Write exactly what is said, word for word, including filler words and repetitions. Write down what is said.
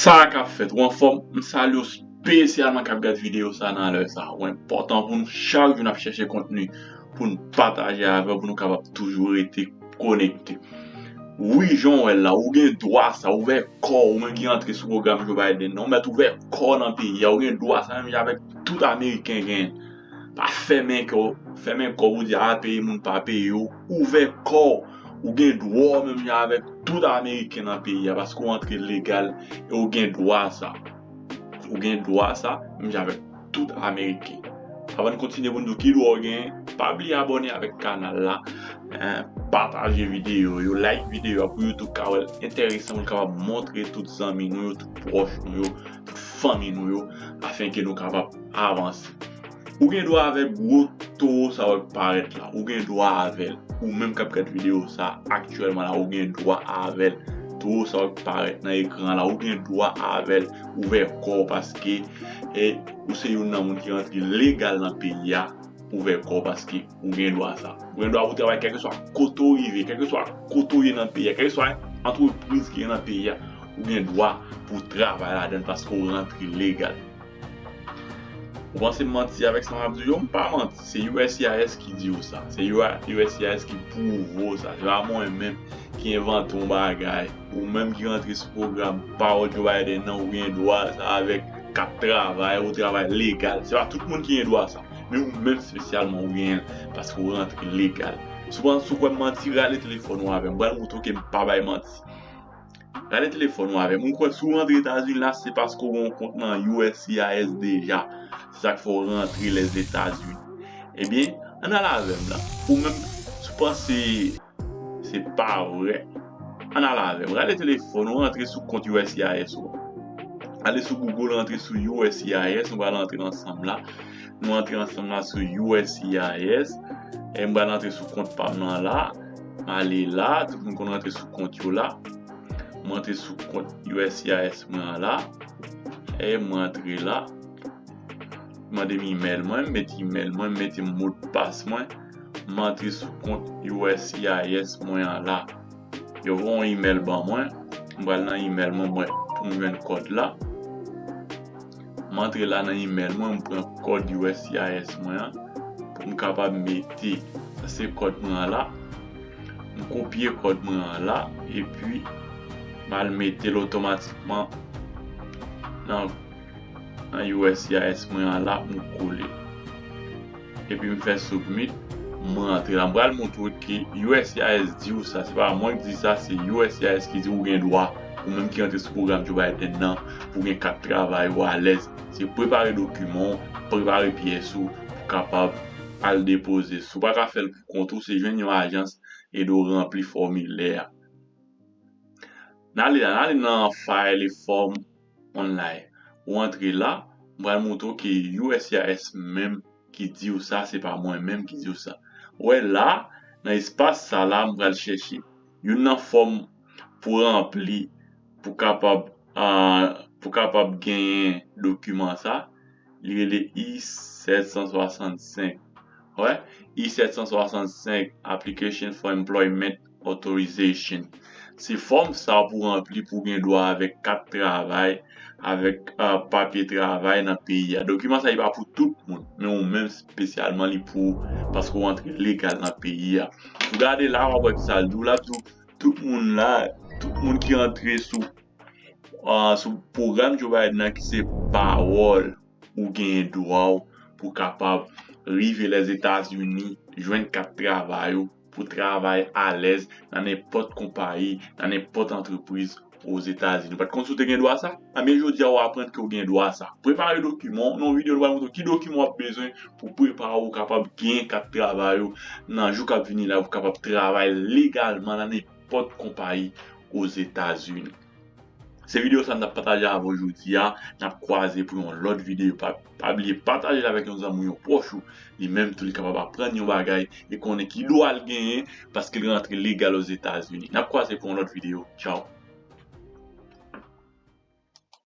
Sa k ap fèt, ou anfòm? M salye w espesyalman k ap gade videyo sa nan lè sa. Ou enpòtan pou nou, chak jou n ap chèche kontni pou n pataje avè w, pou nou kapab toujou rete konekte. Wi, jan w wè l la, ou gen dwa sa, ouvè kò w, ou menm ki rantre sou pwogram Joe Biden nan, ou mèt ouvè kò w nan peyi a, ou gen dwa sa menm jan avèk tout Ameriken genyen. Pa fèmen kò w, fèmen kò w pou di, a, peyi moun pa peye w. Ouvè kò w. Ou gen dwa w menm jan avèk tout Ameriken nan peyi a, paske w antre legal e ou gen dwa sa. Ou gen dwa sa menm jan avèk tout Ameriken. Avan n kontinye pou n di w ki dwa w genyen, pa bliye abòne avèk kanal la, en, pataje videyo yo, like videyo a pou YouTube ka wè l enteresan, pou l kapab montre tout zanmi nou yo, tout pwòch nou yo, tout fanmi nou yo, afenke nou kapab avanse. Ou gen dwa avè gwo towo sa w ap parèt la. Ou gen dwa avè l. Ou menm k ap gad videyo sa aktyèlman la, ou gen dwa avè l. Towo sa w ap parèt nan ekran la, ou gen dwa avè l. Ouvè kò w paske, e, ou se youn nan moun ki rantre legal nan peyi a. Ouvè kò w paske ou gen dwa sa. Ou gen dwa pou travay kèlkeswa kote w rive, kèlkeswa kote w ye nan peyi a, kèlkeswa antrepriz ki gen nan peyi a. Ou gen dwa pou travay ladan l paske w rantre legal. Ou panse m manti avèk sa m ap di w yo? M pa manti. Se U S C I S ki di w sa. Se U S C I S ki pwouve w sa. Se pa mwen menm ki envante yon bagay. Ou menm ki rantre sou pwogram Pawòl Joe Biden nan, ou gen dwa sa avèk kat travay, ou travay legal. Se pa tout moun ki gen dwa sa. Men ou menm espesyalman, ou genyen l paske ou rantre legal. Si w panse ou kwè m manti, rale telefòn ou avè m. M pral montre w ke m pa bay manti. Rale telefòn ou avè m. Ou kwè si w rantre Etazini la, se paske w gen yon kont nan U S C I S deja. Se sa k fè w rantre Lèzetazini. Ebyen, ann al avè m la. Ou menm, si w panse se pa vre, ann al avè m. Rale telefòn ou, rantre sou kont U S C I S ou. Ale sou Google, rantre sou U S C I S, nou pral rantre ansanm la. Nou rantre ansanm la sou U S C I S. E m pral rantre sou kont pa m nan la. M ale la, tout moun konn rantre sou kont yo la. M rantre sou kont U S C I S mwen an la. E m rantre la. Mande m email mwen, m mete email mwen, m mete modpas mwen. M antre sou kont U S C I S mwen an la. Yo voye yon email ban mwen. M pral nan email mwen, mwen, pou m jwenn kòd la. M antre la nan email mwen, m pran kòd U S C I S mwen an pou m kapab mete. Sa se kòd mwen an la. M kopye kòd mwen an la, epi m al mete l otomatikman nan, nan U S C I S mwen an la, m kole. Epi m fè submit, m rantre la. M pral montre w ke U S C I S di w sa. Se pa mwen ki di sa, se U S C I S ki di w gen dwa, ou menm ki rantre sou pwogram Joe Biden nan, pou w gen kat travay ou alèz. Se prepare dokiman w, prepare pyès ou, pou w kapab al depoze. Si w pa ka fè l pou kont ou, se jwenn yon ajans ede w ranpli fòmilè a. N ale la, n ale nan File a Form Online. Ou antre la, m pral montre w ke U S C I S menm ki di w sa, se pa mwen menm ki di w sa. Ou wè la, nan espas sa la, m pral chèche youn nan fòm pou ranpli, pou kapab, ah, pou kapab genyen dokiman sa. Li rele I sèt san swasannsenk. Wè, I sèt san swasannsenk, Application for Employment Authorization. Se fòm sa pou ranpli pou w gen dwa avèk kat travay, avèk, ah, papye travay nan peyi a. Dokiman sa, li pa pou tout moun, men ou menm espesyalman li pou ou, paske w antre legal nan peyi a. Ou gade la, w ap wè ki sa l di w la, tout, tout moun la, tout moun ki antre sou, ah, sou pwogram Joe Biden nan ki se Pawòl, ou genyen dwa w pou kapab rive Lèzetazini, jwenn kat travay ou, pou travay alèz nan nenpòt konpayi, nan nenpòt antrepriz Ozetazini. Ou pa t konn si w te gen dwa sa? Anben, jodi a, w aprann ke w gen dwa sa. Prepare dokiman w. Nan yon videyo, nou pral montre w ki dokiman w ap bezwen pou prepare w kapab genyen kat travay ou nan jou k ap vini la, pou kapab travay legalman nan nenpòt konpayi Ozetazini. Se videyo sa m t ap pataje avè w jodi a. N ap kwaze pou yon lòt videyo. Pa, pa bliye pataje l avèk yon zanmi w, yon pwòch ou. Li menm tou, li kapab aprann yon bagay e konnen ki dwa l genyen paske l rantre legal Ozetazini. N ap kwaze pou yon lòt videyo. Tchaw.